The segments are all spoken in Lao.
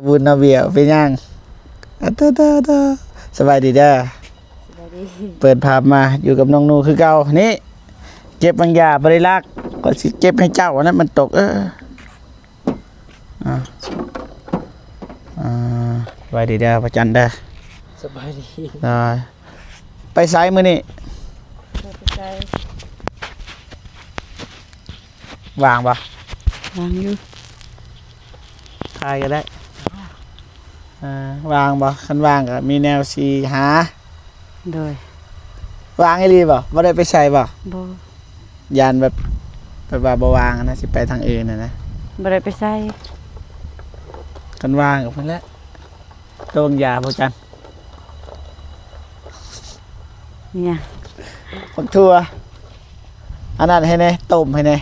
ບຸນນາວຽວ ເປັນຫຍັງ? ອາ ເດີ ເດີ ເດີ ສະບາຍດີເດີ. ສະບາຍດີ. ເປີດພາບມາຢູ່ກັບນ້ອງໜູຄືເກົ່າ. ນີ້ ເກັບບາງຢ່າງບໍ່ໄດ້ລັກ ກໍຊິເກັບໃຫ້ເຈົ້າ ອັນນັ້ນມັນຕົກ. ເອີ ອ່າ ອ່າ ສະບາຍດີເດີ ພະຈັນເດີ. ສະບາຍດີ. ໄປໃສມື້ນີ້? ບໍ່ໄປໃສ. ວ່າງບໍ່? ວ່າງຢູ່. ຖ່າຍກໍໄດ້. ເອີ ວ່າງບໍ່? ຄັນວ່າງກໍມີແນວຊິຫາ. ໂດຍ. ວ່າງອີ່ຫຼີບໍ່? ບໍ່ໄດ້ໄປໃສບໍ່? ບໍ່. ຢ້ານແບບ ແບບວ່າບໍ່ວ່າງນະ ຊິໄປທາງອື່ນນະ. ບໍ່ໄດ້ໄປໃສ. ຄັນວ່າງກໍພຸ້ນແຫຼະ. ໂຕບາງຢ່າບໍ່ຈັນ. ຫຍັງ? ບັກຖົ່ວ. ອັນນັ້ນໃຫ້ແດ່ ຕົ້ມໃຫ້ແດ່.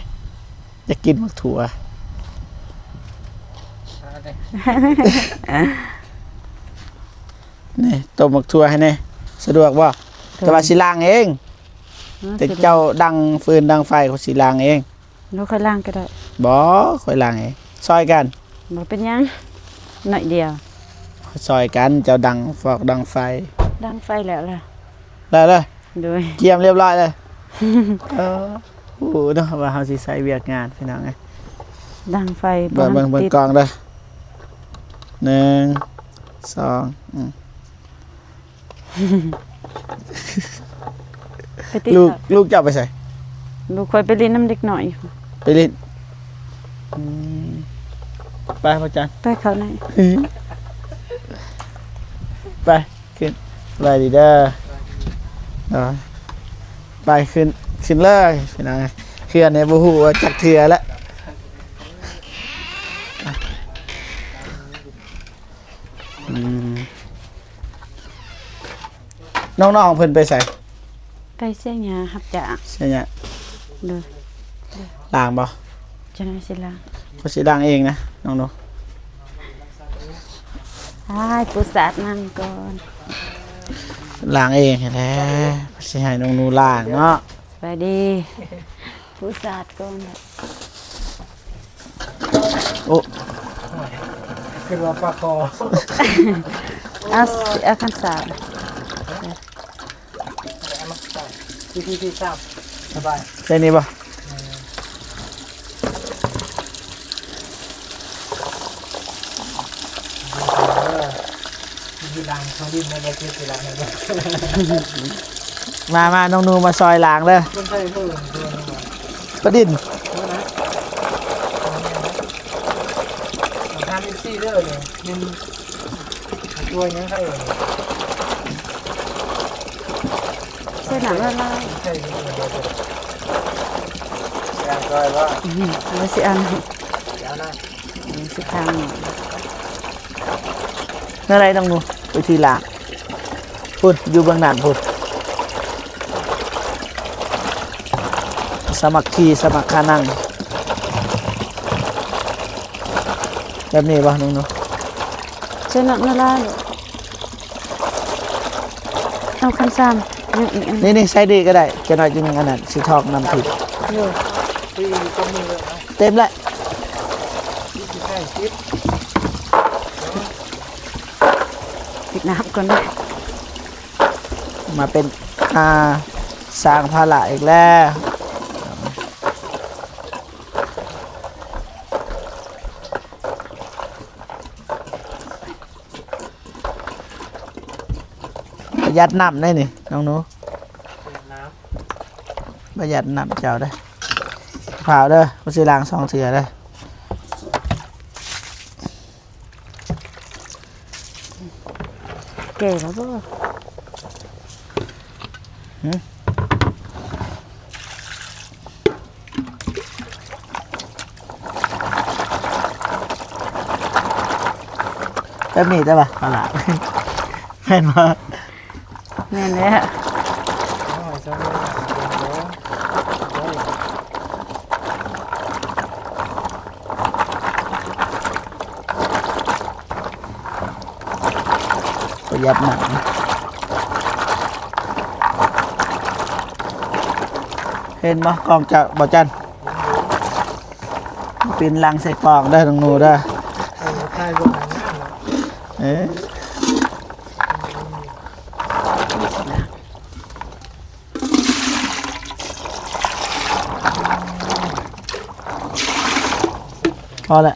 ຢາກກິນບັກຖົ່ວ. ນີ້ ຕົ້ມບັກຖົ່ວໃຫ້ແດ່. ສະດວກບໍ່? ໂດຍ. ແຕ່ວ່າຊິລ້າງເອງ. ເອີ ແຕ່ເຈົ້າດັງຟືນດັງໄຟ ຂ້ອຍຊິລ້າງເອງ. ບໍ່ ຂ້ອຍລ້າງກໍໄດ້. ບໍ່ ຂ້ອຍລ້າງເອງ. ຊ່ອຍກັນ. ບໍ່ເປັນຫຍັງ ໜ້ອຍດຽວ. ຊ່ອຍກັນ ເຈົ້າດັງຟອກດັງໄຟ. ດັງໄຟແລ້ວລະ. ແລ້ວເດີ. ໂດຍ. ກຽມຮຽບຮ້ອຍເລີຍ. ເອີ ຮູ້ເນາະວ່າເຮົາຊິໃຊ້ວຽກງານ ພີ່ນ້ອງເອີຍ. ດັງໄຟ ເບິ່ງ ເບິ່ງ ເບິ່ງກ້ອງເດີ. ໜຶ່ງ ສອງ ອືມ. ໄປຕິດ ລູກ ລູກເຈົ້າໄປໃສ? ລູກຂ້ອຍໄປຫຼິ້ນນຳເດັກນ້ອຍ. ໄປຫຼິ້ນ. ອືມ ໄປພໍ່ຈັນ ໄປເຂົ້າໃນ. ໄປ ຂຶ້ນ ສະບາຍດີເດີ. ເອີ ໄປ ຂຶ້ນ ຂຶ້ນເລີຍ ພີ່ນ້ອງ. ເຮືອນນີ້ບໍ່ຮູ້ວ່າຈັກເທື່ອແລ້ວ. ອືມ ນ້ອງໆເພິ່ນໄປໃສ? ໄປເສຍຫຍ້າ ຮັບຈ້າງເສຍຫຍ້າ. ໂດຍ. ລ້າງບໍ່? ຈັກໜ້ອຍຊິລ້າງ. ຂ້ອຍຊິລ້າງເອງນະນ້ອງໜູ. ອ້າຍ ປູສາດນັ່ງກ່ອນ. ລ້າງເອງຫັ້ນແຫຼະ ຊິໃຫ້ນ້ອງໜູລ້າງເນາະ. ສະບາຍດີ. ປູສາດກ່ອນ. ໂອ້ ຄືວ່າປາຄໍ. ເອົາ ເອົາຄັນສາດ. ທີ່ ທີ່ ທີ່ ສາມ ສະບາຍ. ໃສ່ນີ້ບໍ່? ເອີ ທີ່ຫຼັງເຂົາຫຼິ້ນໃນປະເທດທີ່ຫຼັງ. ມາ ມາ ນ້ອງໜູມາຊ່ອຍລ້າງເດີ. ມັນໃສ່ເພີ່ມ ປາດິນ. ເອີນະ ທາງເອັຟຊີເດີ ນີ້ ມັນ ຕົວຫຍັງໃສ່ ໃສ່ນ້ຳລະລາຍ. ໃສ່ ແລ້ວຊິອັນ ເອົານະ ຊິທາງ. ແນວໃດນ້ອງໜູ? ວິທີລ້າງ ພຸ້ນ ຢູ່ເບື້ອງນັ້ນພຸ້ນ. ສາມັກຄີ ສະມັກຄານັງ ແບບນີ້ບໍ່ນ້ອງໜູ? ໃສ່ນ້ຳລະລາຍ. ເອົາຄັນສາມ ຍັງອີກອັນ ນີ້ໆ ໃສ່ດີກໍໄດ້. ຈັກໜ້ອຍຈຶ່ງອັນນັ້ນ ຊິທອກນ້ຳທິບ. ໂດຍ. ເຕັມແລ້ວ. ປິດນ້ຳກ່ອນເດີ. ມາເປັນ ອ່າ ສ້າງພາລະອີກແລ້ວ. ປະຢັດນ້ຳໄດ໋ນີ້ນ້ອງໜູ. ປະຢັດນ້ຳເຈົ້າເດີ. ຟ້າວເດີ ບໍ່ຊິລ້າງສອງເທື່ອເດີ. ແກ່ແລ້ວບໍ່? ຫື? ແບບນີ້ໄດ້ປະ? ປາຫຼາດ ແມ່ນບໍ່? ແມ່ນແລ້ວ. ປະຢັດໜັກ ເຫັນບໍ່? ກ້ອງເຈົ້າ ບໍ່ຈັນ ປິ່ນຫຼັງໃສ່ກ້ອງເດີ ນ້ອງໜູເດີ. ເອີ ຖ່າຍເບິ່ງອັນນັ້ນ ເອີ ພໍແລ້ວ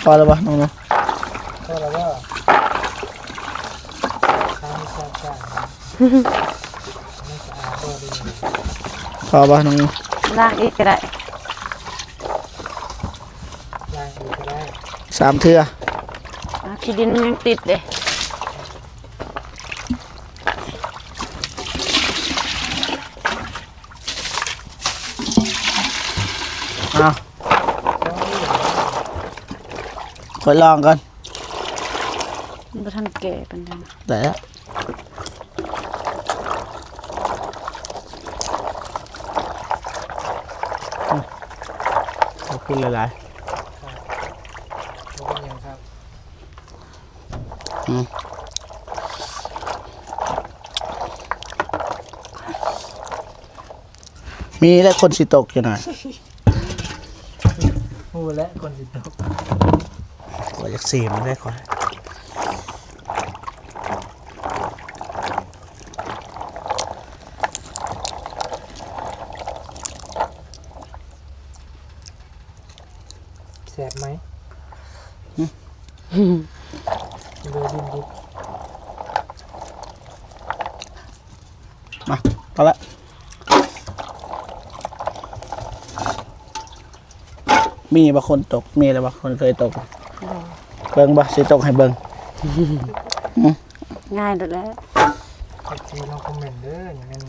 ພໍແລ້ວບໍ່ນ້ອງໆ? ພໍແລ້ວບໍ່? ພໍບໍ່ນ້ອງ? ລ້າງອີກກໍໄດ້ ລ້າງອີກກໍໄດ້ ສາມເທື່ອ ອາ ຂີ້ດິນມັນຍັງຕິດເດ້. ເອົາ ຂ້ອຍລອງກ່ອນ ມັນບໍ່ທັນແກ່ປານໃດ ໄດ້ແລ້ວ. ອືມ ຂອບຄຸນຫຼາຍໆ ບໍ່ເປັນຫຍັງຄັບ ອືມ. ມີແຫຼະ ຄົນຊິຕົກຢູ່ນະ ຮູ້ແຫຼະ ຄົນຊິຕົກ ຂ້ອຍຢາກຊີມເດ້ຂ້ອຍ ແຊບໄໝ? ຫຶ ເລີຍດິນດິບ ມາ ພໍລະ ມີບໍ່ຄົນຕົກ? ມີແລ້ວບໍ່ ຄົນເຄີຍຕົກ? ບໍ່ ເບິ່ງບໍ່ ຊິຕົກໃຫ້ເບິ່ງ ຫຶ ງ່າຍໂດດແລ້ວ ເອັຟຊີ ລອງຄອມເມັນເດີ ນີ້ແມ່ນ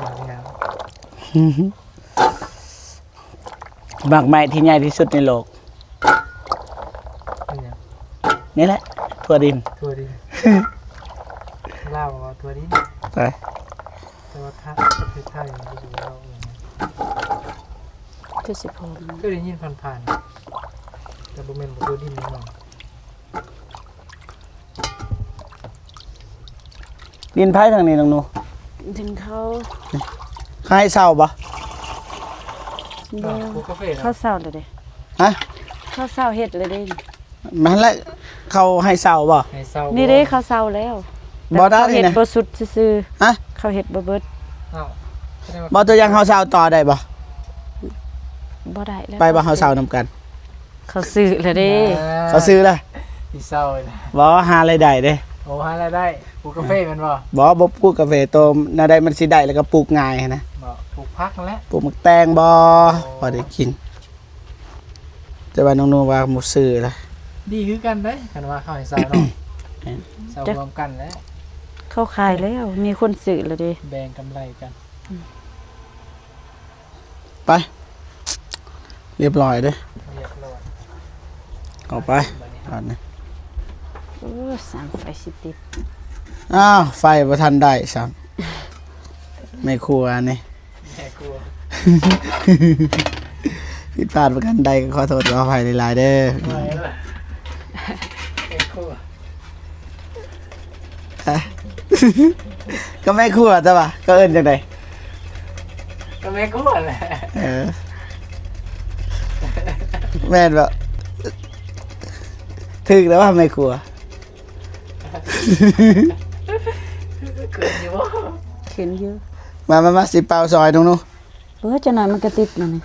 ໝາກຫຍັງ? ໝາກໄມ້ທີ່ໃຫຍ່ທີ່ສຸດໃນໂລກ ແມ່ນຫຍັງ? ນີ້ແຫຼະ ຖົ່ວດິນ ຖົ່ວດິນ ລາວເວົ້າວ່າຖົ່ວດິນ ໄປ ແຕ່ວ່າຖ້າປະເທດໄທມັນບໍ່ຮູ້ເວົ້າອີ່ຫຍັງ ຄືຊິພໍ ເຄີຍໄດ້ຍິນຜ່ານໆ ແຕ່ບໍ່ແມ່ນ ບໍ່ເຄີຍໄດ້ຍິນເນາະ. ດິນໃຜທາງນີ້ນ້ອງໜູ? ດິນເຂົາ ເຂົາໃຫ້ເຊົ່າບໍ່? ບໍ່ ປູກກາເຟນະ ເຂົາເຊົ່າແລ້ວເດ້ ຮະ? ເຂົາເຊົ່າເຮັດແລ້ວເດ້ ນັ້ນແຫຼະ ເຂົາໃຫ້ເຊົ່າບໍ່? ໃຫ້ເຊົ່າ ນີ້ເດ້ ເຂົາເຊົ່າແລ້ວ ບໍ່ໄດ້ ເຂົາເຮັດບໍ່ສຸດຊື່ໆ ຮະ? ເຂົາເຮັດບໍ່ເບິດ ອ້າວ ບໍ່ ຕົວຢ່າງເຮົາເຊົ່າຕໍ່ໄດ້ບໍ່? ບໍ່ໄດ້ແລ້ວ ໄປບໍ່ ເຮົາເຊົ່ານຳກັນ ເຂົາຊື້ແລ້ວເດ້ ເຂົາຊື້ແລ້ວ ຊິເຊົ່າແລ້ວ ບໍ່ ຫາລາຍໄດ້ເດ້ ໂອ້ ຫາລາຍໄດ້ ປູກກາເຟແມ່ນບໍ່? ບໍ່ ບໍ່ປູກກາເຟ ໂຕແນວໃດມັນຊິໄດ້ ແລ້ວກໍປູກງ່າຍຫັ້ນນະ ບໍ່ ປູກຜັກຫັ້ນແຫຼະ ປູກໝາກແຕງບໍ່? ໂອ້ ພໍໄດ້ກິນ ແຕ່ວ່ານ້ອງໜູວ່າບໍ່ຊື້ລະ ດີຄືກັນເດ້ ຄັນວ່າເຂົາໃຫ້ເຊົ່າເນາະ ແມ່ນ ເຊົ່າຮ່ວມກັນແຫຼະ ເຂົາຂາຍແລ້ວ ມີຄົນຊື້ແລ້ວເດ້ ແບ່ງກຳໄລກັນ ອືມ ໄປ ລຽບຮ້ອຍເດ້ ລຽບຮ້ອຍ ເອົາໄປ ບາດນີ້ ບາດນີ້ ໂອ້ ຊ່າງໄຟຊິຕິດ ອ້າວ ໄຟບໍ່ທັນໄດ້ຊ້ຳ ແມ່ຄົວນີ້ ແມ່ຄົວ ຜິດພາດປະການໃດກໍຂໍໂທດຂໍອະໄພຫຼາຍໆເດີ ແມ່ຄົວ ຮະ ກໍແມ່ຄົວ ແຕ່ວ່າກໍເອີ້ນຈັ່ງໃດ? ກໍແມ່ຄົວແຫຼະ ເອີ ແມ່ນບໍ່? ຖືກແລ້ວວ່າແມ່ຄົວ ຂຶ້ນຢູ່ບໍ່? ຂຶ້ນຢູ່ ມາ ມາ ມາ ຊິເປົ່າຊອຍໜູ ເອີ ຈັກໜ້ອຍມັນກະຕິດແລ້ວນີ້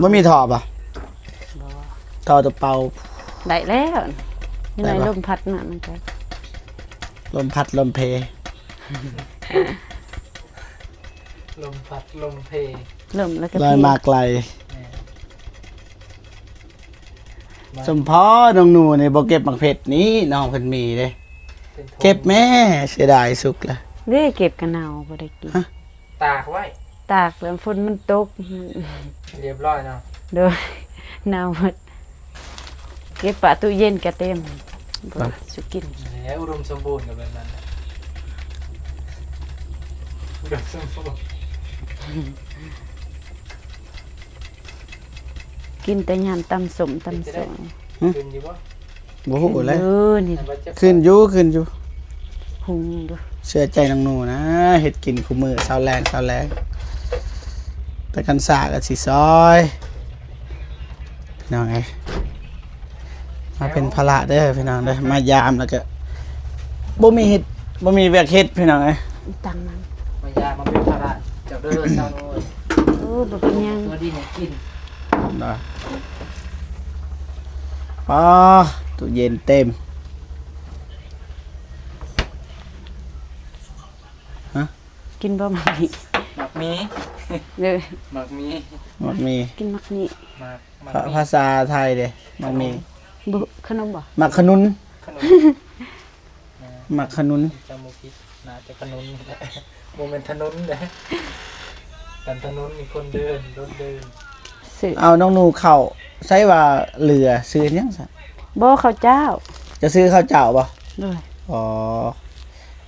ບໍ່ມີທໍ່ບໍ່? ບໍ່ ທໍ່ຕົວເປົ່າ ໄດ້ແລ້ວ ໄດ້ບໍ່? ລົມພັດມາມັນກະ ລົມພັດລົມເພ ລົມພັດລົມເພ ລົມແລ້ວກະເພ ລອຍມາໄກ ແມ່ນ ສົມພໍນ້ອງໜູນີ້ບໍ່ເກັບໝາກເຜັດນີ້ ນ້ອງເພິ່ນມີເດ້ ເກັບແມ້ ເສຍດາຍສຸກລະ ເດ້ ເກັບກະເນົ່າບໍ່ໄດ້ກິນ ຮະ ຕາກໄວ້ ຕາກແລ້ວຝົນມັນຕົກ ຮຽບຮ້ອຍເນາະ ໂດຍ ເນົ່າໝົດ ເກັບປະຕູ້ເຢັນກະເຕັມ ບໍ່ ໄປ ສຸກິນ ແຫຼະ ອຸດົມສົມບູນກໍແບບນັ້ນແຫຼະ ອຸດົມສົມບູນ ກິນແຕ່ຍາມຕຳສົ້ມຕຳໂຊງ ຂຶ້ນຢູ່ບໍ່? ບໍ່ຮູ້ແຫຼະ ຂຶ້ນຢູ່ນີ້ ຂຶ້ນຢູ່ ຂຶ້ນຢູ່ ຫຸງຢູ່ ເຊື່ອໃຈນາງໜູນະ ເຮັດກິນຄູ່ມື້ ເຊົ້າແລງ ເຊົ້າແລງ ແຕ່ຄັນຊ້າກໍຊິຊອຍ ແຕ່ ພີ່ນ້ອງເອີຍ ມາເປັນພາລະເດີພີ່ນ້ອງເດີ ມາຢາມແລ້ວກໍບໍ່ມີເຮັດ ບໍ່ມີວຽກເຮັດພີ່ນ້ອງເອີຍ ຕັ້ງນັ້ນ ມາຢາມມາເປັນພາລະເຈົ້າເດີຊາວໂນ້ຍ ໂອ້ ບໍ່ເປັນຫຍັງ ຕົວດີໃຫ້ກິນ ນະ ອໍ ຕູ້ເຢັນເຕັມ ຮະ ກິນບໍ່ໝາກມີ້ ໝາກມີ້ ເດີ ໝາກມີ້ ໝາກມີ້ ກິນໝາກມີ້ ໝາກ ໝາກ ພາ ພາສາໄທເດ້ ໝາກມີ້ ຂະໜົມ ບໍ່ ຂະໜົມບໍ່ ໝາກຂະໜຸນ ຂະໜຸນ ໝາກຂະໜຸນ ຈຳບໍ່ຜິດ ໜ້າຈະຂະໜຸນ ບໍ່ແມ່ນຖະໜົນເດ້ ຄັນຖະໜົນນີ້ຄົນເດີນ ລົດເດີນ ຊື້ ເອົາ ນ້ອງໜູ ເຂົ້າໃສວ່າເຫຼືອ ຊື້ເຮັດຫຍັງຊັ້ນ? ບໍ່ ເຂົ້າເຈົ້າ ຈະຊື້ເຂົ້າເຈົ້າບໍ່? ໂດຍ ອໍ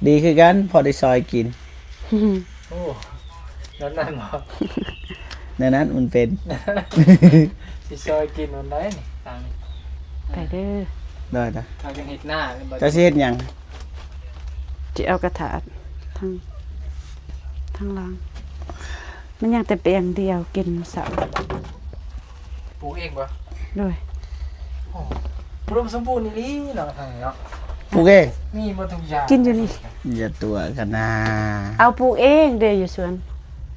ດີຄືກັນ ພໍໄດ້ຊ່ອຍກິນ ໂອ້ ແນວນັ້ນບໍ່? ແນວນັ້ນມັນເປັນ ຊິຊ່ອຍກິນວັນໃດນີ້ ທາງນີ້ ໄປເດີ ໄດ້ ໄດ້ ເຂົາຍັງເຮັດນາ ເຈົ້າຊິເຮັດຫຍັງ? ຊິເອົາກະຖາດທາງ ທາງຫຼັງ ມັນຍັງແຕ່ແປງດຽວ ກິນເຊົ້າ ປູກເອງບໍ່? ໂດຍ ໂອ້ ອຸດົມສົມບູນອີ່ຫຼີເນາະ ທາງນີ້ເນາະ ປູກເອງ ມີໝົດທຸກຢ່າງ ກິນຢູ່ນີ້ ຢ່າຕົວະກັນນາ ເອົາ ປູກເອງເດ້ ຢູ່ສວນ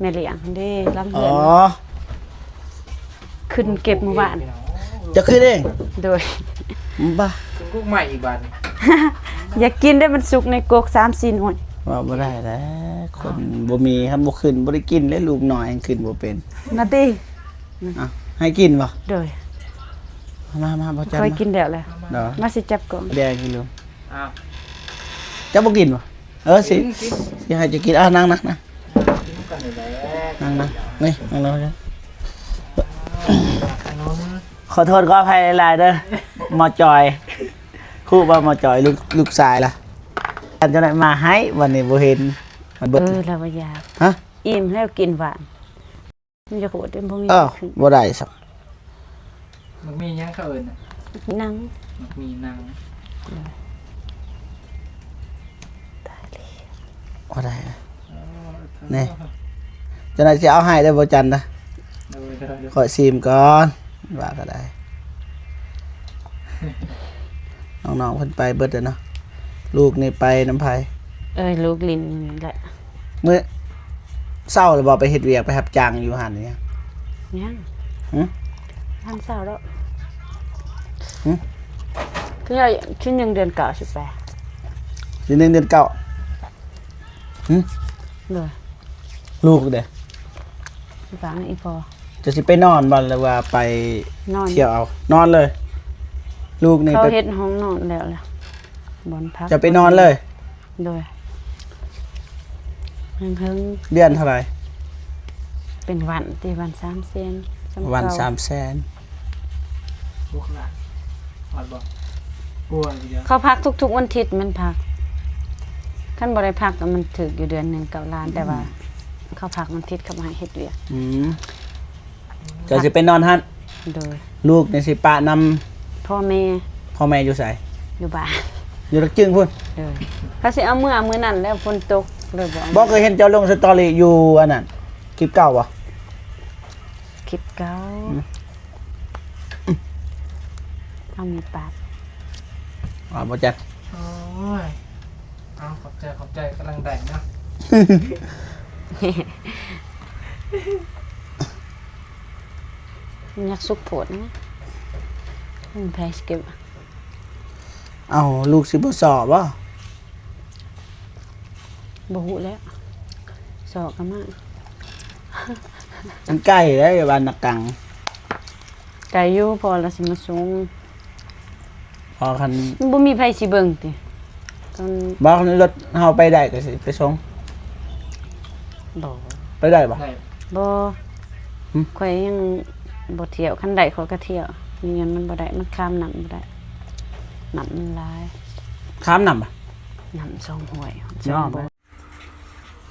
ແມ່ລ້ຽງເດ້ ຫຼັງເຮືອນ ອໍ ຂຶ້ນເກັບມື້ວານ ເຈົ້າຂຶ້ນເອງ? ໂດຍ ບ້າ ຂຶ້ນກົກໃໝ່ອີກບາດນີ້ ຢາກກິນເດ້ ມັນສຸກໃນກົກສາມສີ່ໜ່ວຍ ເວົ້າບໍ່ໄດ້ແຫຼະ ຄົນບໍ່ມີ ຄັນບໍ່ຂຶ້ນບໍ່ໄດ້ກິນເດ້ ລູກນ້ອຍຍັງຂຶ້ນບໍ່ເປັນ ນະຕິ ເອົາ ໃຫ້ກິນບໍ່? ໂດຍ ມາ ມາ ບໍ່ຈັບ ຂ້ອຍກິນແລ້ວແຫຼະ ມາ ມາຊິຈັບກ່ອນ ແດງຢູ່ ອ້າວ ເຈົ້າບໍ່ກິນບໍ່? ເອີ ຊິ ກິນ ກິນ ຊິໃຫ້ເຈົ້າກິນ ອ່າ ນັ່ງ ນັ່ງ ນັ່ງ ກິນນຳກັນນີ້ແຫຼະ ນັ່ງ ນັ່ງ ນີ້ ນັ່ງ ນັ່ງ ຂໍໂທດຂໍອະໄພຫຼາຍໆເດີ ໝໍຈອຍ ຮູ້ບໍ່ໝໍຈອຍ ລູກ ລູກຊາຍລະ ອັນເຈົ້າໄດ້ມາໃຫ້ ວັນນີ້ບໍ່ເຫັນ ມັນເບິດ ເອີ ລາວວ່າຢາກ ຮະ? ອີ່ມແລ້ວກິນຫວານ ມັນຢາກໂຫດເດ້ ບໍ່ມີ ເອີ ບໍ່ໄດ້ຊ້ຳ ໝາກມີຫຍັງເຂົາເອີ້ນນະ? ໜັງ ໝາກມີໜັງ ຕາຍແລ້ວ ບໍ່ໄດ້ ອໍ ນີ້ ເຈົ້າໜ້າທີ່ຊິເອົາໃຫ້ເດີ ບໍ່ຈັນນະ ໂດຍ ໂດຍ ໂດຍ ຂ້ອຍຊີມກ່ອນ ວ່າກໍໄດ້ ນ້ອງໆເພິ່ນໄປເບິດແລ້ວເນາະ ລູກນີ້ໄປນຳໃຜ? ເອີຍ ລູກຫຼິ້ນນີ້ແຫຼະ ມື້ເຊົ້າແລ້ວບໍ່ໄປເຮັດວຽກ ໄປຮັບຈ້າງຢູ່ຫັ້ນຍັງ? ຍັງ ຫຶ? ທັນເຊົ້າດອກ ຫຶ? ຄືວ່າ ຄືໜຶ່ງເດືອນເກົ້າຊິໄປ ຊິໜຶ່ງເດືອນເກົ້າ ຫຶ? ໂດຍ ລູກເດ້? ຝາກໃຫ້ອີ່ພໍ່ ເຈົ້າຊິໄປນອນບໍ່ ຫຼືວ່າໄປນອນ ທ່ຽວເອົາ? ນອນເລີຍ ລູກນີ້ ເຂົາເຮັດຫ້ອງນອນແລ້ວລະ ບ່ອນພັກ ເຈົ້າໄປນອນເລີຍ? ໂດຍ ເຫິງໆ ເດືອນເທົ່າໃດ? ເປັນວັນຕິ ວັນສາມແສນ ວັນສາມແສນ ເຂົາພັກທຸກໆວັນທິດມັນພັກ ຄັນບໍ່ໄດ້ພັກກໍມັນຖືກຢູ່ເດືອນໜຶ່ງເກົ້າລ້ານ ແຕ່ວ່າ ອືມ ເຂົາພັກວັນທິດ ເຂົາບໍ່ໃຫ້ເຮັດວຽກ ອືມ ເຈົ້າຊິໄປນອນຫັ້ນ? ໂດຍ ລູກນີ້ຊິປະນຳພໍ່ແມ່ ພໍ່ແມ່ຢູ່ໃສ? ຢູ່ບ້ານ ຢູ່ຕັກຈຶງພຸ້ນ ໂດຍ ເຂົາຊິເອົາເມືອມື້ນັ້ນແລ້ວ ຝົນຕົກເລີຍບໍ່ເອົາ ບໍ່ ເຄີຍເຫັນເຈົ້າລົງສະຕໍຣີຢູ່ອັນນັ້ນ ຄລິບເກົ່າບໍ່? ຄລິບເກົ່າ ອືມ ເຮົາມີປາກ ອ່າ ບໍ່ຈັກ ໂອ້ຍ ເອົາ ຂອບໃຈ ຂອບໃຈ ກຳລັງໄດ້ເນາະ ມັນຢາກສຸກໂພດນະ ມັນໃຜຊິເກັບ ເອົ້າ ລູກຊິບໍ່ຊໍບໍ່? ບໍ່ຮູ້ແຫຼະ ຊໍກໍມາ ມັນໄກເດ້ ບ້ານນາກັງ ໄກຢູ່ ພໍ່ລະຊິມາສົ່ງ ພໍຄັນ ມັນບໍ່ມີໃຜຊິເບິ່ງຕິ ຄັນ ບໍ່ ຄັນລົດເຮົາໄປໄດ້ກໍຊິໄປສົ່ງ ບໍ່ ໄປໄດ້ບໍ່? ໄດ້ ບໍ່ ຫຶ? ຂ້ອຍຍັງບໍ່ທ່ຽວ ຄັນໄດ້ຂ້ອຍກໍທ່ຽວ ນີ້ມັນບໍ່ໄດ້ ມັນຂ້າມນ້ຳບໍ່ໄດ້ ນ້ຳມັນຫຼາຍ ຂ້າມນ້ຳບໍ່? ນ້ຳສອງຫ້ວຍ ສອງບໍ່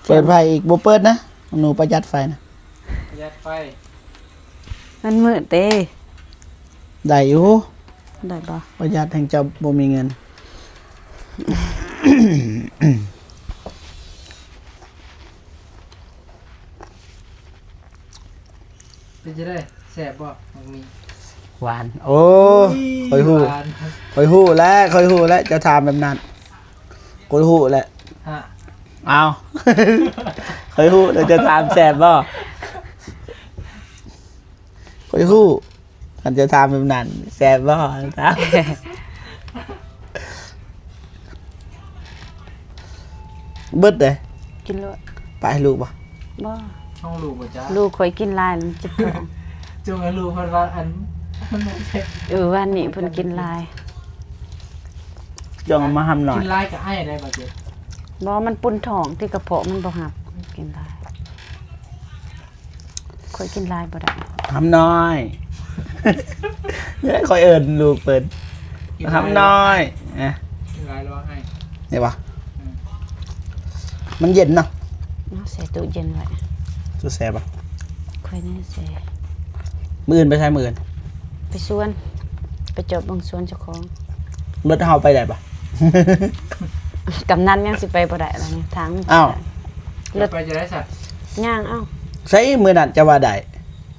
ເປີດໄຟອີກ ບໍ່ເປີດນະ ໜູປະຢັດໄຟນະ ປະຢັດໄຟ ມັນມືດເດ້ ໄດ້ຢູ່ ໄດ້ບໍ່? ປະຢັດແຮ່ງເຈົ້າບໍ່ມີເງິນ ເປັນຈັ່ງໃດ ແຊບບໍ່ ໝາກມີ້? ຫວານ. ໂອ້ ຂ້ອຍຮູ້ ຫວານ ຂ້ອຍຮູ້ແລ້ວ ຂ້ອຍຮູ້ແລ້ວ ເຈົ້າຖາມແບບນັ້ນ ຂ້ອຍຮູ້ແລ້ວ. ຮະ ອ້າວ ຂ້ອຍຮູ້ແລ້ວ ເຈົ້າຖາມແຊບບໍ່? ຂ້ອຍຮູ້ ຄັນເຈົ້າຖາມແບບນັ້ນ ແຊບບໍ່? ເບິດເດ້ ກິນໂລດ. ປະໃຫ້ລູກບໍ່? ບໍ່ ຂອງລູກບໍ່ຈ້າ? ລູກຂ້ອຍກິນຫຼາຍແລ້ວມັນເຈັບທ້ອງ. ຈົ່ງໃຫ້ລູກເພິ່ນວ່າອັນ ເອີ ວານນີ້ເພິ່ນກິນຫຼາຍ. ຈົ່ງເອົາມາຫຳໜ້ອຍ ກິນຫຼາຍກໍໄອໄດ້ບາດເຈັບ. ບໍ່ ມັນປຸ້ນທ້ອງ ທີ່ກະເພາະມັນບໍ່ຮັບ ກິນຫຼາຍ. ຂ້ອຍກິນຫຼາຍບໍ່ໄດ້ ຫຳໜ້ອຍ. ຂ້ອຍເອີ້ນລູກເພິ່ນ ກິນຫຼາຍ ຫຳໜ້ອຍ. ເອີ ກິນຫຼາຍແລ້ວໃຫ້ ນີ້ບໍ່? ອືມ ມັນເຢັນເນາະ ເນາະ ໃສ່ຕູ້ເຢັນໄວ້. ຕູ້ແຊ່ບໍ່? ຂ້ອຍນີ້ແຊ່. ມື້ອື່ນໄປໃສ? ມື້ອື່ນໄປສວນ ໄປຈອບເບິ່ງສວນເຈົ້າຂອງ. ລົດເຮົາໄປໄດ້ບໍ່? ກຳນັນຍັງຊິໄປບໍ່ໄດ້ລະນີ້ ທາງມັນ. ອ້າວ ລົດໄປຈະໄດ້ຊັ້ນ? ຍ່າງເອົາ. ໃສມື້ນັ້ນຈະວ່າໄດ້?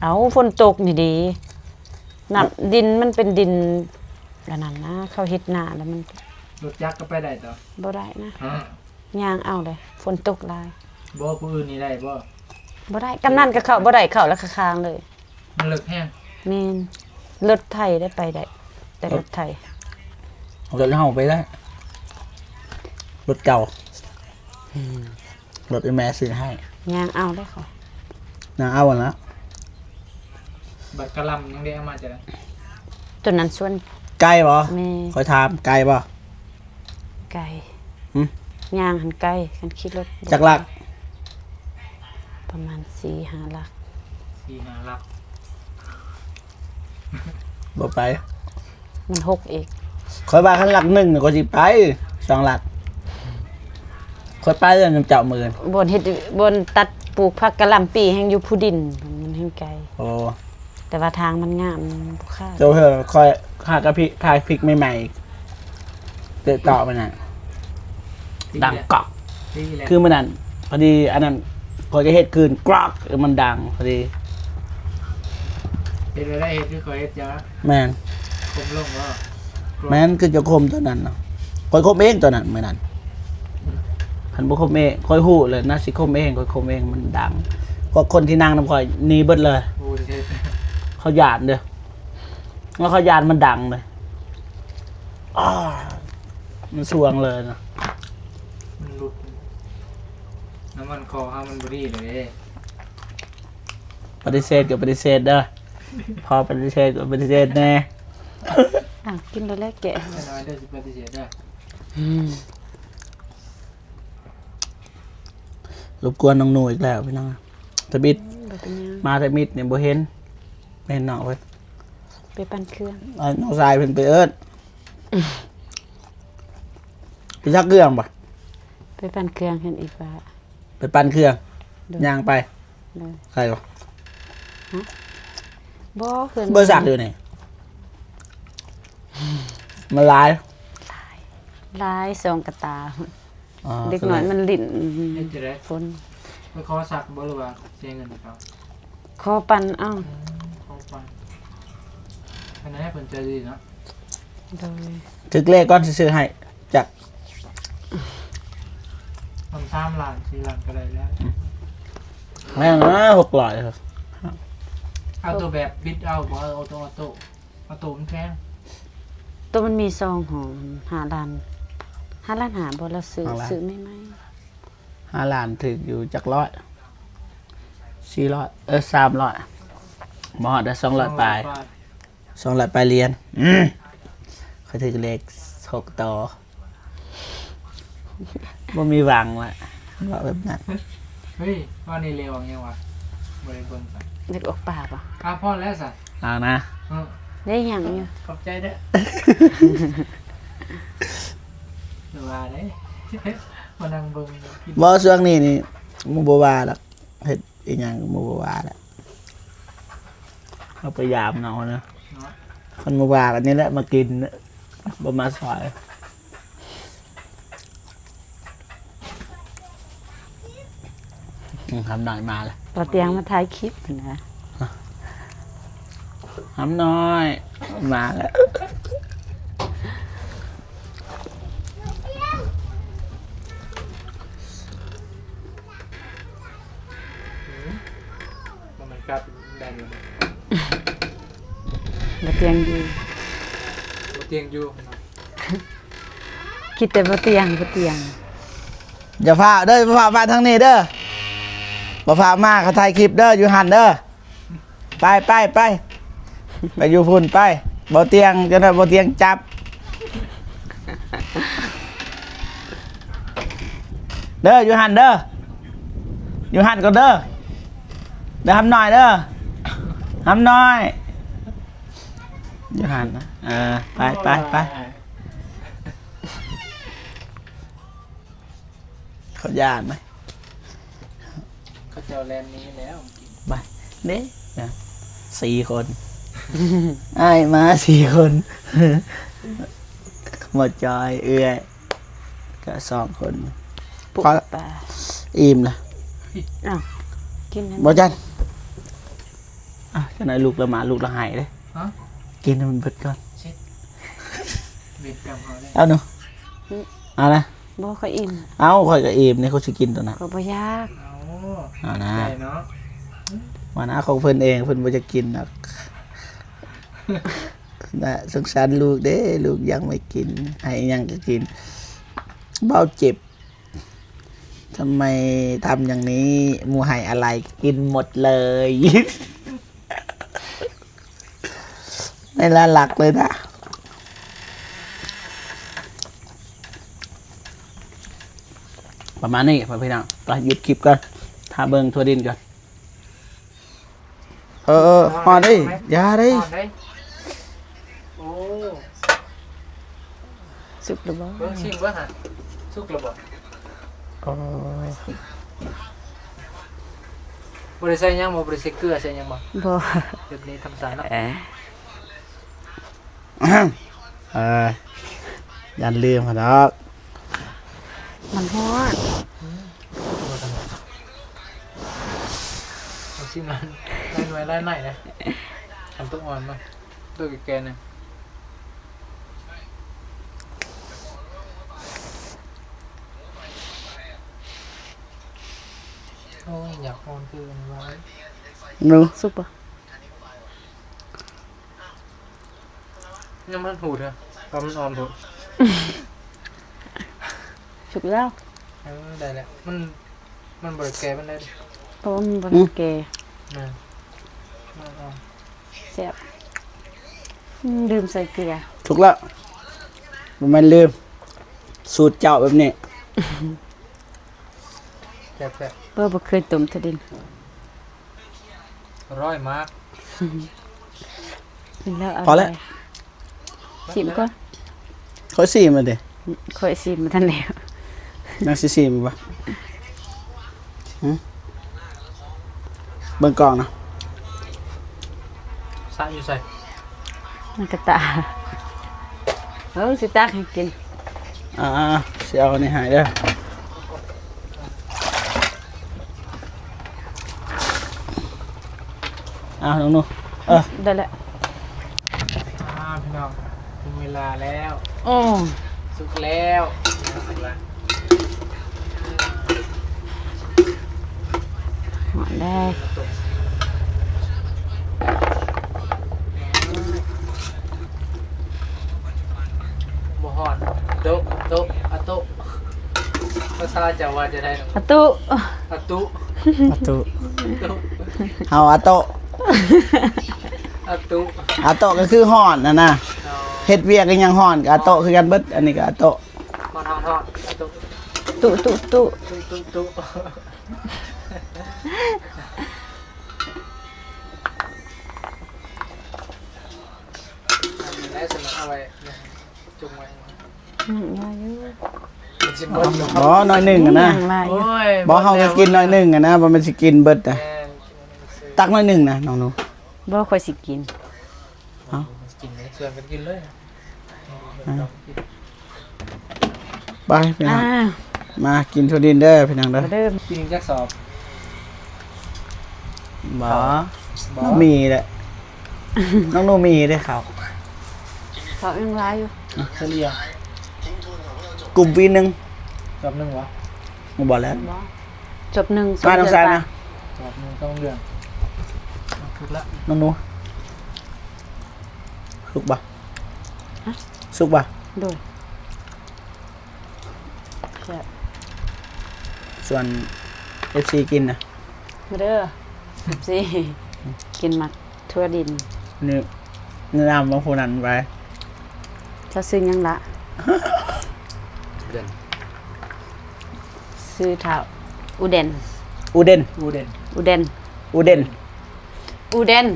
ເອົາ ຝົນຕົກນີ້ເດ ນ້ຳ ເອີ ດິນມັນເປັນດິນອັນນັ້ນນະ ເຂົາເຮັດນາແລ້ວມັນ. ລົດຈັກກໍໄປໄດ້ຕໍ່? ບໍ່ໄດ້ນະ. ຮະ ຍ່າງເອົາເດ້ ຝົນຕົກຫຼາຍ. ບໍ່ ຜູ້ອື່ນນີ້ໄດ້ບໍ່? ບໍ່ໄດ້ ກຳນັນກໍເຂົ້າບໍ່ໄດ້ ເຂົ້າແລ້ວຄາງເລີຍ. ມັນເລິກແຮງ. ແມ່ນ ລົດໄຖໄດ້ໄປໄດ້ ແຕ່ລົດໄຖ ລົດເຮົາໄປໄດ້ ລົດເກົ່າ. ອືມ ລົດອີ່ແມ່ຊື້ໃຫ້. ຍ່າງເອົາໄດ້ຂ້ອຍ ຍ່າງເອົາຫັ້ນລະ. ບັກກະຫຼ່ຳຍັງໄດ້ເອົາມາຈາກໃດ? ຕົວນັ້ນສວນ. ໄກບໍ່? ແມ່ນ ຂ້ອຍຖາມ ໄກບໍ່? ໄກ. ຫຶ? ຍ່າງຫັ້ນໄກ ຄັນຂີ່ລົດ. ຈັກຫຼັກ? ປະມານສີ່ຫ້າຫຼັກ. ສີ່ຫ້າຫຼັກ ບໍ່ໄປ ມັນຫົກອີກ. ຂ້ອຍວ່າຄັນຫຼັກໜຶ່ງຂ້ອຍຊິໄປ ສອງຫຼັກ ຂ້ອຍໄປແລ້ວນຳເຈົ້າມື້. ບ່ອນເຮັດ ບ່ອນຕັດປູກຜັກກະຫຼ່ຳປີແຮ່ງຢູ່ພູດິນ ມັນແຮ່ງໄກ. ໂອ້ ແຕ່ວ່າທາງມັນງາມ ມັນບໍ່ຂາດ. ໂຕເຮີ ຂ້ອຍຫາກະພິກ ຖ່າຍພິກໃໝ່ໆ ເຕະຕໍ່ມັນນະ ດັງກອກ. ຄືມື້ນັ້ນ ພໍດີອັນນັ້ນ ຂ້ອຍກໍເຮັດຄືນກຣອກ ມັນດັງພໍດີ. ເຮັດໄດ້ ເຮັດຄືຂ້ອຍເຮັດຈ້າ. ແມ່ນ ຄົມລົງບໍ່? ແມ່ນ ຄືຈະຄົມຕອນນັ້ນນະ ຂ້ອຍຄົມເອງຕອນນັ້ນ ມື້ນັ້ນ. ຄັນບໍ່ຄົມເອງ ຂ້ອຍຮູ້ແລ້ວນະ ຊິຄົມເອງ ຂ້ອຍຄົມເອງ ມັນດັງ. ພວກຄົນທີ່ນັ່ງນຳຂ້ອຍໜີເບິດເລີຍ. ໂອ້ ເຂົາຢ້ານເດີ້ ແລ້ວເຂົາຢ້ານມັນດັງເລີຍ. ອ້າ ມັນສ່ວງເລີຍນະ ມັນຫຼຸດ. ນ້ຳມັນຄໍເຮົາມັນບໍ່ດີເດ້. ປະຕິເສດກໍປະຕິເສດເດີ້ ພໍປະຕິເສດກໍປະຕິເສດແດ່. ອ້າວ ກິນແລ້ວແຫຼະແກະ. ນ້ອຍເດີ້ ຊິປະຕິເສດເດີ້. ອືມ ລົບກວນນ້ອງໜູອີກແລ້ວພີ່ນ້ອງ. ທຳອິດ ອືມ ບໍ່ເປັນຫຍັງ ມາທຳອິດນີ້ບໍ່ເຫັນ ແມ່ນນ້ອງເພິ່ນ ໄປປັ່ນເຄື່ອງ. ເອີ ນ້ອງຊາຍເພິ່ນໄປເອີ້ນ. ໄປຊັກເຄື່ອງບໍ່? ໄປປັ່ນເຄື່ອງເຫັນອີກວ່າ ໄປປັ່ນເຄື່ອງ. ໂດຍ ຍ່າງໄປ. ໂດຍ ໄກບໍ່? ຮະ? ບໍ່ ເຮືອນ ບໍ່ຊັກຢູ່ນີ້ ມັນຫຼາຍ ຫຼາຍ ຫຼາຍ ສອງກະຕາ. ອໍ ເດັກນ້ອຍມັນຫຼິ້ນ ເຮັດຈັ່ງໃດ? ຝົນ ໄປຂໍຊັກບໍ່ ຫຼືວ່າເສຍເງິນໃຫ້ເຂົາ? ຂໍປັ່ນເອົາ. ອືມ ຂໍປັ່ນ ອັນນັ້ນເພິ່ນໃຈດີເນາະ. ໂດຍ ຖືກເລກກ່ອນຊິຊື້ໃຫ້ຈັກ ສາມລ້ານ ສີ່ລ້ານກໍໄດ້ແລ້ວ. ແພງນະ ຫົກຮ້ອຍ. ເອົາໂຕແບບບິດເອົາບໍ່? ເອົາໂຕອອໂຕ້. ອອໂຕ້ມັນແພງ. ໂຕມັນມີສອງຫ້ອງ ຫ້າລ້ານ ຫ້າລ້ານຫ້າບໍ່? ລາວຊື້ ຫ້າລ້ານ ຊື້ໃໝ່ໆ. ຫ້າລ້ານຖືກຢູ່ຈັກຮ້ອຍ? ສີ່ຮ້ອຍ ເອີ ສາມຮ້ອຍ ບໍ່ຮອດເດີ້ ສອງຮ້ອຍປາຍ ສອງຮ້ອຍປາຍ ສອງຮ້ອຍປາຍຫຼຽນ. ອືມ ຂ້ອຍຖືກເລກຫົກໂຕ. ບໍ່ມີຫວັງລະ ເວົ້າແບບນັ້ນ. ເຮີ້ຍ ວ່ານີ້ເລກຫຍັງວະ? ບໍ່ໄດ້ເບິ່ງຊະ ເລກອອກປາກວະ. ອ່າ ພໍແລ້ວຊະ ເອົານະ. ເອີ ໄດ້ຫຍັງຢູ່ ຂອບໃຈເດີ້. ຢ່າວ່າເດ້ ມານັ່ງເບິ່ງ. ບໍ່ ຊ່ວງນີ້ນີ້ ໝູ່ບໍ່ວ່າດອກ ເຮັດອີ່ຫຍັງໝູ່ບໍ່ວ່າແຫຼະ ເຮົາໄປຢາມເຂົານະ. ເນາະ ຄັນໝູ່ວ່າກັນນີ້ແຫຼະມາກິນ ບໍ່ມາຊ່ອຍ. ອືມ ຄຳນ້ອຍມາແລ້ວ ບໍ່ຕຽງມາຖ່າຍຄລິບຫັ້ນນະ. ຫຳນ້ອຍ ມາແລ້ວ. ບໍ່ແມ່ນກັບແດນ ບໍ່ຕຽງຢູ່ ບໍ່ຕຽງຢູ່. ຄິດແຕ່ບໍ່ຕຽງ ບໍ່ຕຽງ. ຢ່າຟ້າວເດີ ບໍ່ຟ້າວມາທາງນີ້ເດີ ບໍ່ຟ້າວມາ ເຂົາຖ່າຍຄລິບເດີ ຢູ່ຫັ້ນເດີ. ໄປ ໄປ ໄປ ໄປຢູ່ພຸ້ນໄປ. ບໍ່ຕຽງ ຈັກໜ້ອຍບໍ່ຕຽງຈັບເດີ ຢູ່ຫັ້ນເດີ ຢູ່ຫັ້ນກ່ອນເດີ ເດີ ຫຳນ້ອຍເດີ ຫຳນ້ອຍ ຢູ່ຫັ້ນນະ. ເອີ ໄປ ໄປ ໄປ. ເຂົາຢ້ານໄໝ? ເຂົາເຈົ້າແລ່ນໜີແລ້ວ. ໄປເດ້ ນະ ສີ່ຄົນ ອ້າຍມາສີ່ຄົນ ໝົດຈອຍ ເອື້ອຍ ກະສອງຄົນ. ປຸກ ພໍ ປາ ອີ່ມລະ. ອ້າວ ກິນ ບໍ່ຈັນ. ອ່ະ ຈັກໜ້ອຍລູກລະມາ ລູກລະໄຫ້ເດ້. ຮະ? ກິນໃຫ້ມັນເບິດກ່ອນ. ເຊັດ ເວນກຳເຮົາເດ້. ເອົາໜູ ອືມ ເອົານະ. ບໍ່ ຂ້ອຍອີ່ມ. ເອົ້າ ຂ້ອຍກະອີ່ມນີ້ ຂ້ອຍຊິກິນໂຕນັ້ນ. ຂ້ອຍບໍ່ຢາກ. ເອົາ ເອົານະ ໄດ້ເນາະ. ມານະ ຂອງເພິ່ນເອງ ເພິ່ນບໍ່ຢາກກິນດອກນະ. ສົງສານລູກເດ້ ລູກຍັງໄມ່ກິນ ໃຫ້ຫຍັງກະກິນ. ເບົາເຈັບ ທຳໄມທຳຢ່າງນີ້ ໝູ່ໃຫ້ອະໄລກິນໝົດເລີຍ. ໄມ່ໜ້າລັກເລີຍນະ. ປະມານນີ້ພໍ່ແມ່ພີ່ນ້ອງ ໄປ ຢຸດຄລິບກ່ອນ ຖ້າເບິ່ງທົ່ວດິນກ່ອນ. ເອີ ເອີ ຮ້ອນເດ້ ຮ້ອນເດ້ ຢ່າເດ້ ຮ້ອນເດ້. ໂອ້ ສຸກແລ້ວບໍ່? ເບິ່ງ ຊິມເບິ່ງຫາ ສຸກແລ້ວບໍ່? ໂອ້ ບໍ່ໄດ້ໃສ່ຫຍັງບໍ່? ບໍ່ໄດ້ໃສ່ເກືອໃສ່ຫຍັງບໍ່? ບໍ່ ແບບນີ້ທຳມະຊາດເນາະ. ເອີ ເອີ ຢ້ານລືມຫັ້ນດອກ. ມັນຮ້ອນ. ເອົາຊິມ ຫຼາຍໜ່ວຍຫຼາຍໄມ້ເດ້ ອັນໂຕອ່ອນມັນ ໂຕແກ່ໆ ນະ. ໂອ້ຍ ຢາກຮ້ອນຄືອັນນີ້ວ່າ. ໜູ ສຸກບໍ່? ຍັງບໍ່ທັນຫູດເທື່ອ ຕອນມັນອ່ອນພຸ້ນ. ສຸກແລ້ວ. ເອີ ໄດ້ແລ້ວ ມັນ ມັນບໍ່ໄດ້ແກ່ປານໃດເດ້ ເພາະວ່າມັນບໍ່ທັນແກ່. ອືມ ແມ່ນ ມັນອ່ອນ. ແຊບ. ອືມ ລືມໃສ່ເກືອ. ສຸກແລ້ວ ບໍ່ແມ່ນລືມ ສູດເຈົ້າແບບນີ້. ແຊບໆ. ເອີ ບໍ່ເຄີຍຕົ້ມທະດິນ. ອະຮ່ອຍມາກ. ກິນແລ້ວອະຮ່ອຍ. ຊິມກ່ອນ. ຂ້ອຍຊິມແລ້ວເດ້. ຂ້ອຍຊິມບໍ່ທັນແລ້ວ. ຍັງຊິຊິມບໍ່? ຫຶ? ເບິ່ງກ່ອງນະ. ສະຢູ່ໃສ? ໃນກະຕາ. ເອີ ຊິຕັກໃຫ້ກິນ. ອ່າໆ ຊິເອົາອັນນີ້ໃຫ້ເດີ. ອ້າວ ນ້ອງໜູ ເອີ ໄດ້ແລ້ວ. ອ່າ ພີ່ນ້ອງ ເຖິງເວລາແລ້ວ. ອື ສຸກແລ້ວ. ບໍ່ຮອດ. ໂຕະ ໂຕະ ອະໂຕະ. ພາສາເຈົ້າວ່າຈະໄດ້ ອະຕຸ ອະຕຸ ອະຕຸ ເຮົາອະໂຕະ ອະຕຸ ອະໂຕະກໍຄືຮ້ອນຫັ້ນນະ. ອໍ ເຮັດວຽກອີ່ຫຍັງຮ້ອນກໍອະໂຕະຄືກັນເບິດ. ອັນນີ້ກໍອະໂຕະ ຮ້ອນ ຮ້ອນ ຮ້ອນ ອະຕຸ ຕຸ ຕຸ ຕຸ ຕຸ ຕຸ ຕຸ. ອັນນີ້ແຫຼະ ສະເໜີເອົາໄວ້ ຈຸ່ມໄວ້. ອືມ ຫຼາຍຢູ່. ບໍ່ ໜ້ອຍໜຶ່ງຫັ້ນນະ. ໂອ້ຍ ບໍ່ ເຮົາກໍກິນໜ້ອຍໜຶ່ງຫັ້ນນະ ບໍ່ແມ່ນຊິກິນເບິດນະ. ແມ່ນ ຕັກໜ້ອຍໜຶ່ງນະ ນ້ອງໜູ. ບໍ່ ຂ້ອຍຊິກິນ. ເອົ້າ ກິນເລີຍ ຊວນກັນກິນເລີຍ. ອ່າ ໄປພີ່ນ້ອງ ອ່າ ມາກິນຖົ່ວດິນເດີພີ່ນ້ອງເດີ. ມາເດີ ກິນຈັກສອບ? ບໍ່ ບໍ່ ບໍ່ມີແຫຼະ. ນ້ອງໜູມີເດ້ເຂົ້າ ເຂົ້າຍັງຫຼາຍຢູ່ ນະ ສະເລ່ຍ ກຸ້ມປີໜຶ່ງ ຈອບໜຶ່ງຫວາ? ບໍ່ແລ້ວ ບໍ່ ຈອບໜຶ່ງ ມາ ສອງເດືອນ ນ້ອງຊາຍ ປາຍ ນະ ຈອບໜຶ່ງສອງເດືອນ ຖືກລະ ນ້ອງໜູ ສຸກບໍ່? ຮະ? ສຸກບໍ່? ໂດຍ ແຊບ ຊວນເອັຟຊີກິນນະ ມາເດີ ເອັຟຊີ ກິນໝາກຖົ່ວດິນ ນີ້ ແນະນຳວ່າຜູ້ນັ້ນໄປ ເຈົ້າຊື່ຫຍັງລະ? ເດນ ຊື່ທ້າວ ອູເດນ ອູເດນ ອູເດນ ອູເດນ ອູເດນ ອູເດນ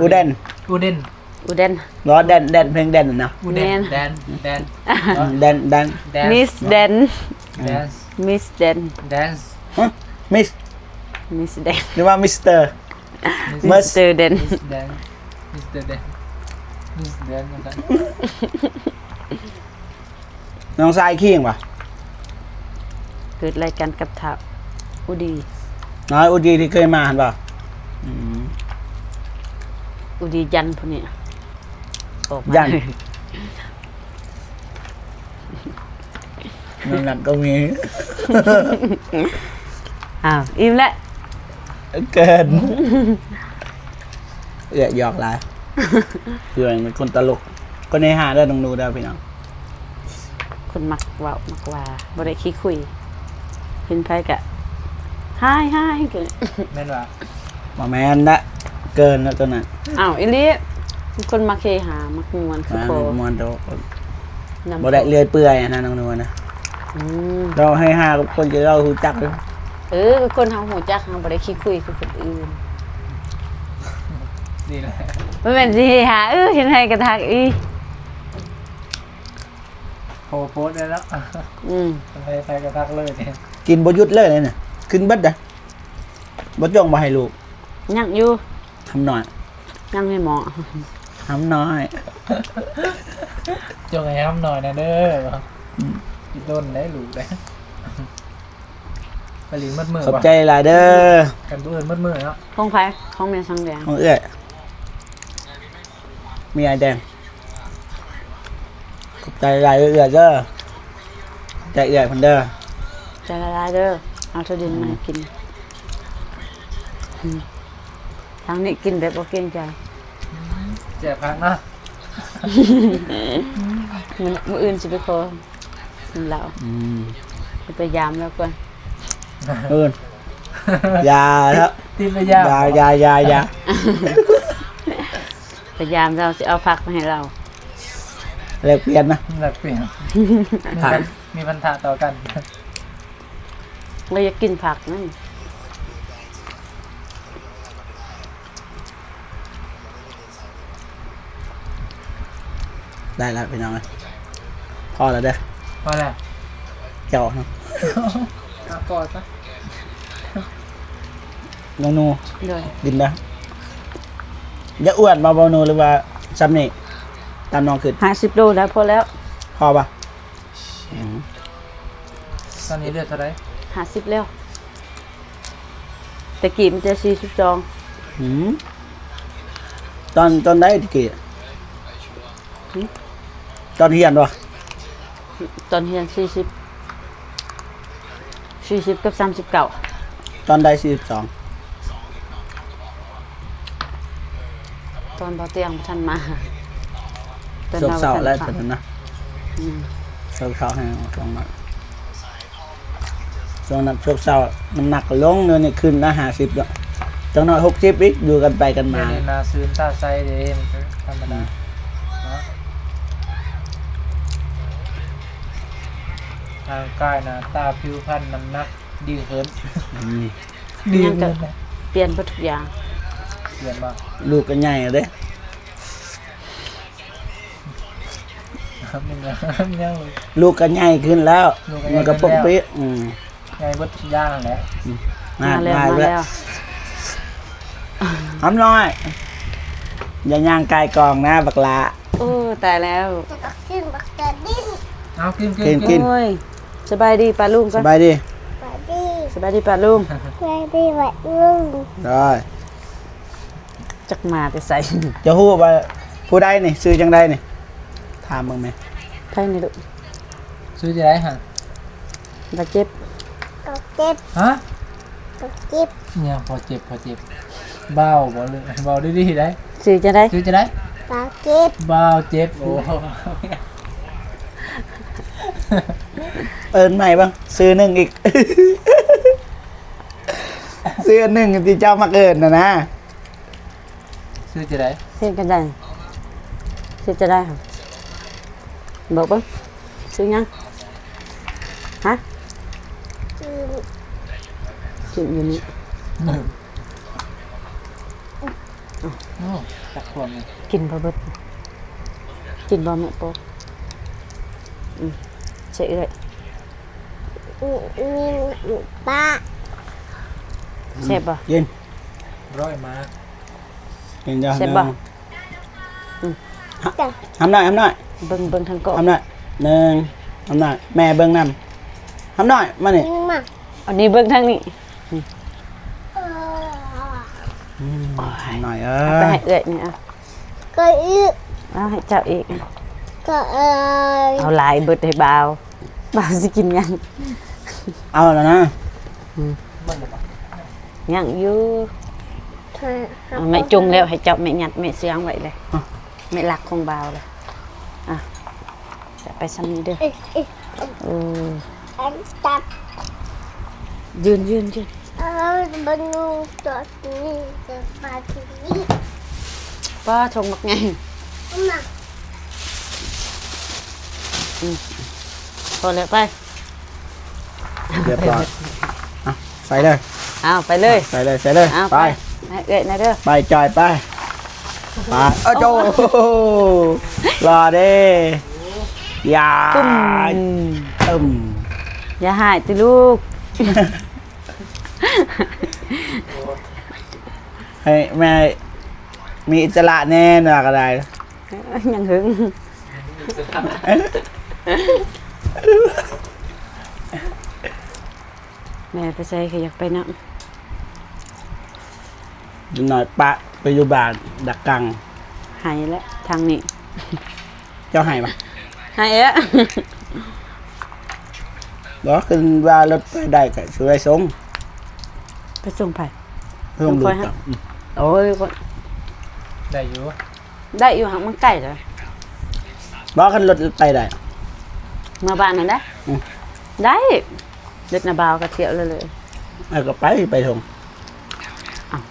ອູເດນ ອູເດນ ອູເດນ ບໍ່ ແດນ ແດນ ເພງແດນນະ ອູເດນ ແມ່ນ ແດນ ແດນ ເອີ ແດນ ແດນ ແດນ ມິສແດນ ແດນ ມິສແດນ ແດນ ຮະ? ມິສ ມິສແດນ ຫຼືວ່າມິສເຕີ? ມິສເຕີແດນ ມິສແດນ ມິສເຕີແດນ ມິສແດນ ວ່າຊັ້ນ. ນ້ອງຊາຍຄີງຫວາ? ເກີດລາຍການກັບທ້າວອູດີ ນ້ອງອູດີທີ່ເຄີຍມາຫັ້ນບໍ່? ອືມ ອູດີຢັນຜູ້ນີ້ ອອກມາ ຢັນ ນັ້ນນະກໍມີ ອ້າວ ອີ່ມແລ້ວ ເກີນ ເອື້ອຍຢອກຫຼາຍ ເອື້ອຍເປັນຄົນຕະຫຼົກ ຄົນເຮຮາເດີ ນ້ອງໜູເດີພີ່ນ້ອງ ຄົນມັກເວົ້າມັກວ່າ ບໍ່ໄດ້ຂີ້ຄຸຍ ເຫັນໃຜກະຮ້າຍໆ ແມ່ນຫວາ? ບໍ່ແມ່ນນະ ເກີນແລ້ວຕົວນັ້ນ ອ້າວ ອີ່ຫຼີ ຄົນມັກເຮຮາ ມັກມ່ວນຄື ອ່າ ພໍ ມັກມ່ວນໂດ ນຳ ບໍ່ໄດ້ເລື່ອຍເປື່ອຍນະ ນ້ອງນົວນະ ອືມ ເວົ້າເຮຮາກັບຄົນທີ່ເຮົາຮູ້ຈັກເດີ ເອີ ຄົນເຮົາຮູ້ຈັກ ເຮົາບໍ່ໄດ້ຂີ້ຄຸຍຄືຄົນອື່ນ ນີ້ແຫຼະ ບໍ່ແມ່ນຊິເຮຮາ ເອີ ເຫັນໃຜກະທັກອີ່ ໂພໂພດໄດ້ແລ້ວ ອືມ ໃຜໆກະທັກເລີຍ ກິນບໍ່ຢຸດເລີຍນີ້ ຂຶ້ນເບິດເດ້ ບໍ່ຈົ່ງບໍ່ໃຫ້ລູກ ຍັງຢູ່ ຫຳນ້ອຍ ຍັງໃຫ້ໝໍ ຫຳນ້ອຍ ຈົ່ງໃຫ້ຫຳນ້ອຍແດ່ເດີ ອືມ ອີກດົນໄດ້ລູກໄດ້ ໄປຫຼິ້ນໝົດມື້ ຂອບໃຈຫຼາຍເດີ ກັນມື້ອື່ນໝົດມື້ເນາະ ຂອງໃຜ? ຂອງແມ່ສັງແດງ ຂອງເອື້ອຍ ມີອ້າຍແດງ ຂອບໃຈຫຼາຍເອື້ອຍເດີ ຂອບໃຈເອື້ອຍເພິ່ນເດີ ໃຈຫຼາຍໆເດີ ເອົາຖົ່ວດິນມາໃຫ້ກິນ ອືມ ທາງນີ້ກິນແບບບໍ່ເກງໃຈ ແຈກຜັກເນາະ ມື້ ມື້ອື່ນຊິໄປຂໍນຳລາວ ອືມ ຊິໄປຢາມລາວກ່ອນ ເອີ ຢ່າເຖາະ ຕິດໄປຢາມ ຢ່າ ຢ່າ ຢ່າ ຢ່າ ພະຍາຍາມເຮົາຊິເອົາຜັກມາໃຫ້ລາວ ແລກປ່ຽນນະ ແລກປ່ຽນ ມີພັນ ມີພັນທະຕໍ່ກັນ ລາວຢາກກິນຜັກນັ້ນ ໄດ້ລະພີ່ນ້ອງເອີຍ ພໍລະເດີ ພໍແລ້ວ ເຈົ້າ ເອົາພໍຊະ ນ້ອງໜູ ໂດຍ ກິນນະ ຢາກອ້ວນບໍ່ ບໍ່ໜູ ຫຼືວ່າຊ່ຳນີ້ ຕາມນ້ອງຄິດ ຫ້າສິບໂລແລ້ວ ພໍແລ້ວ ພໍບໍ່? ອືມ ຕອນນີ້ເລືອດເທົ່າໃດ? ຫ້າສິບແລ້ວ ແຕ່ກີ້ມັນຈະສີ່ສິບສອງ ອືມ ຕອນ ຕອນໃດແຕ່ກີ້? ຫື? ຕອນຮຽນບໍ່? ຕອນຮຽນສີ່ສິບ ສີ່ສິບກັບສາມສິບເກົ້າ ຕອນໃດສີ່ສິບສອງ? ຕອນບໍ່ຕຽງບໍ່ທັນມາ ຕອນເຮົາບໍ່ທັນ ແລ້ວຕອນນັ້ນນະ ອືມ ເຊົາໆ ໃຫ້ອອກມາ ຊ່ວງນັ້ນຊ່ວງເຊົ້າ ນ້ຳໜັກກໍລົງ ດຽວນີ້ຂຶ້ນລະຫ້າສິບແລ້ວ ຈັກໜ້ອຍຫົກສິບອີກ ຢູ່ກັນໄປກັນມາ ດຽວນີ້ໜ້າຊື່ນຕາໃສເດ້ ມັນກໍທຳມະດາ ອືມ ເນາະ ຮ່າງກາຍໜ້າຕາຜິວພັນນ້ຳໜັກດີຂຶ້ນ ອືມ ດີຂຶ້ນ ປ່ຽນເບິດທຸກຢ່າງ ປ່ຽນບໍ່? ລູກກໍໃຫຍ່ແລ້ວເດ້ ມັນຍັງ ມັນຍັງ ລູກກໍໃຫຍ່ຂຶ້ນແລ້ວ ລູກກໍໃຫຍ່ ມັນກໍປົກປິ ຂຶ້ນແລ້ວ ອືມ ໃຫຍ່ເບິດທຸກຢ່າງແຫຼະ ອືມ ມາແລ້ວ ມາແລ້ວ ຫຳນ້ອຍ ຢ່າຍ່າງກາຍກອງນະບັກຫຼ້າ ໂອ້ ຕາຍແລ້ວ ກິນບັກກະດິນ ເອົາ ກິນ ກິນ ກິນ ກິນ ໂອ້ຍ ສະບາຍດີປ້າລຸງກ່ອນ ສະບາຍດີ ສະບາຍດີ ສະບາຍດີປ້າລຸງ ສະບາຍດີປ້າລຸງ ໄດ້. ຈັກມາແຕ່ໃສ? ຈະຮູ້ວ່າຜູ້ໃດນີ້ ຊື່ຈັ່ງໃດນີ້? ຖາມເບິ່ງແມ່. ໃຜນີ້ລູກ? ຊື່ຈັ່ງໃດຫັ້ນ? ບາດເຈັບ. ບາດເຈັບ. ຮະ? ບາດເຈັບ. ຫຍັງ? ພໍເຈັບ ພໍເຈັບ. ບ່າວບໍ່? ເວົ້າດີໆໄດ໋. ຊື່ຈັ່ງໃດ? ຊື່ຈັ່ງໃດ? ບາດເຈັບ. ບ່າວເຈັບ. ໂອ້. ເອີ້ນໃໝ່ເບິ່ງ ຊື່ໜຶ່ງອີກ. ຊື່ໜຶ່ງທີ່ເຈົ້າມັກເອີ້ນນະນະ. ຊື່ຈັ່ງໃດ? ຊື່ຈັ່ງໃດ? ຊື່ຈັ່ງໃດ? ບອກເບິ່ງ ຊື່ຫຍັງ? ຮະ? ກິນຢູ່ນີ້. ໂອ້ ຈັກຄວມນີ້ ກິນບໍ່ເບິດ. ກິນບໍ່ແມ່ໂປ? ອືມ ໃສ່ເອື້ອຍ. ອືມ ນີ້ປາ. ແຊບບໍ່? ກິນ. ອະຮ່ອຍມາກ. ກິນເດີ. ແຊບບໍ່? ອືມ ຫຳໜ້ອຍ ຫຳໜ້ອຍ. ເບິ່ງ ເບິ່ງທາງກ້ອງ ຫຳໜ້ອຍ. ໜຶ່ງ ຫຳໜ້ອຍ. ແມ່ເບິ່ງນຳ. ຫຳໜ້ອຍ ມານີ້. ມາ. ອັນນີ້ເບິ່ງທາງນີ້. ອືມ ຫຳໜ້ອຍເອີຍ. ເອົາໄປໃຫ້ເອື້ອຍນີ້. ເອົາ ກໍອີກ. ເອົາໃຫ້ເຈົ້າອີກ. ກໍເອີຍ. ເອົາຫຼາຍເບິດໃຫ້ບ່າວ. ບ່າວຊິກິນຫຍັງ? ເອົາແລ້ວນະ. ອືມ ຍັງຢູ່. ເອົາ ແມ່ຈຸງແລ້ວ ໃຫ້ເຈົ້າແມ່ຍັດ ແມ່ເຊື່ອງໄວ້ເລີຍ. ແມ່ລັກຂອງບ່າວເລີຍ. ອ່ະ ຈະໄປຊ່ຳນີ້ເດີ. ເອີ ເອີ ເອີ ເອີ ອັນຈັບ. ຢືນ ຢືນ ຢືນ. ເອີ ບໍ່ນຸ່ງຕົວນີ້ ຈະປາທີ່ນີ້. ປ້າ ຖົງບັກໃຫຍ່. ມາ. ອືມ ພໍແລ້ວ ໄປ. ຮຽບຮ້ອຍ. ອ່ະ ໃສ່ເລີຍ. ເອົາ ໄປເລີຍ. ໃສ່ເລີຍ ໃສ່ເລີຍ. ເອົາ ໄປ ໄປ ໃຫ້ເອື້ອຍນະເດີ. ໄປ ຈອຍ ໄປ. ໄປ. ໂອ້ ໂອ້ ຫຼໍ່ເດ້. ຢ່າ ປຶ້ມ ປຶ້ມ. ຢ່າຮ້າຍຕິລູກ. ໃຫ້ແມ່ມີອິດສະຫຼະແດ່ ນະ ກໍໄດ້. ຍັງຫຶງ. ແມ່ໄປໃສກໍຢາກໄປນຳ. ເດັກນ້ອຍປະໄປຢູ່ບ້ານດັກກັງ. ໄຫ້ແຫຼະທາງນີ້. ເຈົ້າໄຫ້ບໍ່? ໄຫ້ແຫຼະ. ບໍ່ ຄືວ່າລົດໄປໄດ້ກໍຊິໄປສົ່ງ. ໄປສົ່ງໃຜ? ສົ່ງລູກ. ໂອ້ຍ ໄດ້ຢູ່. ໄດ້ຢູ່ ຫາກມັນໄກເດີ. ບໍ່ ຄັນລົດໄປໄດ້ ເມືອບ້ານນັ້ນໄດ້. ອືມ ໄດ້. ລົດນ້າບ່າວກໍທ່ຽວເລີຍ. ເອີ ກໍໄປ ໄປສົ່ງ. ອ້າວ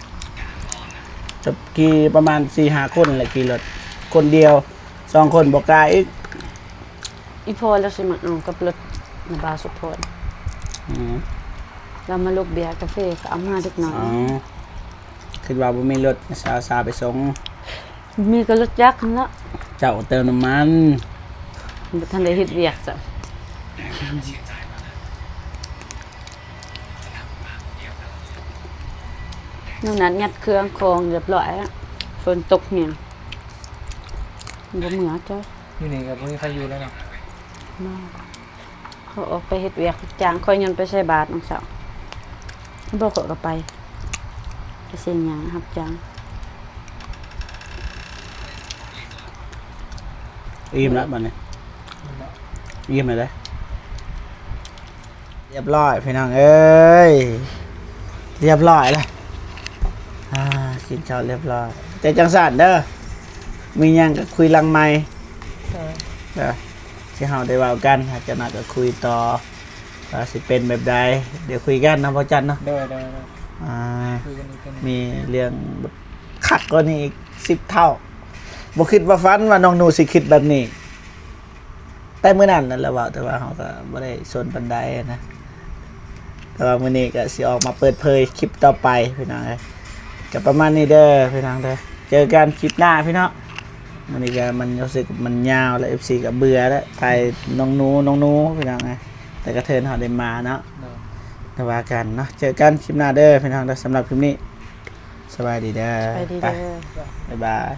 ຈະຂີ່ປະມານສີ່ຫ້າຄົນແຫຼະ ຂີ່ລົດ ຄົນດຽວ ສອງຄົນບໍ່ກ້າອີກ. ອີ່ພໍ່ລາວຊິມາເອົາກັບລົດນ້າບ່າວສຸພອນ. ອືມ ລາວມາລົກເບຍກາເຟ ກໍເອົາມາເດັກນ້ອຍ. ອໍ ຄິດວ່າບໍ່ມີລົດ ສາວ ສາວໄປສົ່ງ. ມີກໍລົດຈັກຫັ້ນລະ. ເຈົ້າເຕີມນ້ຳມັນ. ບໍ່ທັນໄດ້ເຮັດວຽກຊ້ຳ. ໜູນັດຍັດເຄື່ອງຂອງຮຽບຮ້ອຍແລ້ວ. ຝົນຕົກແຮງ ບໍ່ເມືອຈ້ອຍ. ຢູ່ນີ້ກໍບໍ່ມີໃຜຢູ່ແລ້ວເນາະ. ບໍ່. ເຂົາອອກໄປເຮັດວຽກຮັບຈ້າງ, ຂ້ອຍຍ້ອນໄປໃສ່ບາດມື້ເຊົ້າ. ບໍ່ ຂ້ອຍກໍໄປ ໄປເຊັນຫຍັງຮັບຈ້າງ. ອີ່ມລະບາດນີ້. ອີ່ມແລ້ວເດ້. ຮຽບຮ້ອຍພີ່ນ້ອງເອີຍ, ຮຽບຮ້ອຍແລ້ວ. ອ່າ ກິນເຂົ້າຮຽບຮ້ອຍ. ແຕ່ຈັ່ງຊັ້ນເດີ, ມີຫຍັງກໍຄຸຍຫຼັງໄມ. ເອີ ເດີ ທີ່ເຮົາໄດ້ເວົ້າກັນ, ຫາກຈະໜ້ອຍກໍຄຸຍຕໍ່ ວ່າຊິເປັນແບບໃດ, ດຽວຄຸຍກັນເນາະ ພໍ່ຈັນເນາະ. ໂດຍ ໂດຍ ໂດຍ. ອ່າ ຄຸຍກັນອີກເທື່ອໜຶ່ງ. ມີເລື່ອງຄັກກວ່ານີ້ອີກສິບເທົ່າ. ບໍ່ຄິດບໍ່ຝັນວ່ານ້ອງໜູຊິຄິດແບບນີ້. ແຕ່ມື້ນັ້ນນັ້ນລະເວົ້າ, ແຕ່ວ່າເຮົາກໍບໍ່ໄດ້ສົນປານໃດນະ. ແຕ່ວ່າມື້ນີ້ກໍຊິອອກມາເປີດເຜີຍຄລິບຕໍ່ໄປພີ່ນ້ອງເອີຍ. ກໍປະມານນີ້ເດີພີ່ນ້ອງເດີ, ເຈີກັນຄລິບໜ້າພີ່ນ້ອງ. ມື້ນີ້ກໍມັນຮູ້ສຶກມັນຍາວແລ້ວ, ເອັຟຊີກໍເບື່ອແລ້ວ, ຖ່າຍນ້ອງໜູ ນ້ອງໜູພີ່ນ້ອງເອີຍ. ແຕ່ກະເທີນເຮົາໄດ້ມາເນາະ. ໂດຍ. ແຕ່ວ່າກັນເນາະ, ເຈີກັນຄລິບໜ້າເດີພີ່ນ້ອງເດີ. ສຳລັບຄລິບນີ້ ສະບາຍດີເດີ. ສະບາຍດີເດີ. ບາຍບາຍ.